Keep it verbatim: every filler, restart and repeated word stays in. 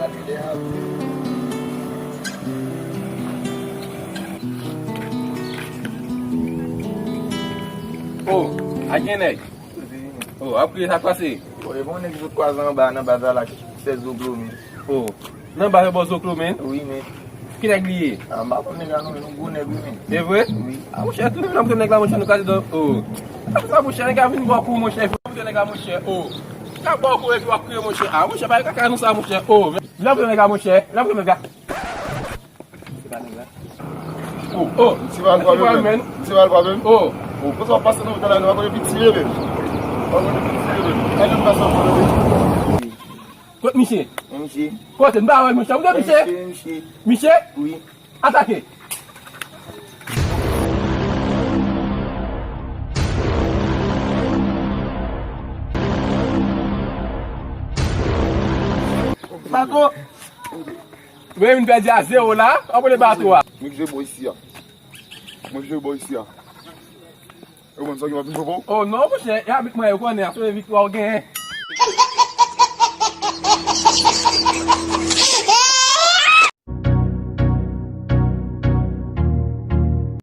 Oh, a gen nèg. Oh, ap kriye sa k pase. Bon, e bon nèg sot kwaze anba nan baz la ki sèz zoklo, men. Oh, nan baz la bò zoklo, men. Wi, men. Ki nèg li ye? Ah, m pa konn nèg la non, men yon gwo nèg wi, men. E vre? Wi. Ah, monchè, tout moun ap nèg la, monchè, nou ka di, oh. Sa, monchè, nèg la vin bò kou, monchè, fò monchè, nèg la, monchè, oh. Ka bò kou epi w ap kriye, monchè. Ah, monchè, pa kaka nou sa, monchè, oh. Vin ap nèg la, monchè. Vin ap nèg la. Se pa nèg la. Oh, oh. Misye pa al kwa menm. Misye pa al kwa menm. Oh. Oh, konsa w ap pase nan wout la, nou pa konnen piti, bebe. Pa konnen piti, bebe. Gade m pase ankò, bebe. Kot misye? Men misye. Kote? M pa wè misye. Ou gen misye? Misye, misye. Misye? Wi. Atake. Bato. Mwen vin pèdi a zewo la, w ap rele bato a. Mwen ki jwe bò isi a. Mwen ki jwe bò isi a. Ou konn sa ki m ap vin pwopo? Oh non, monchè, e abit mwen yo konnen, ap se viktwa w genyen.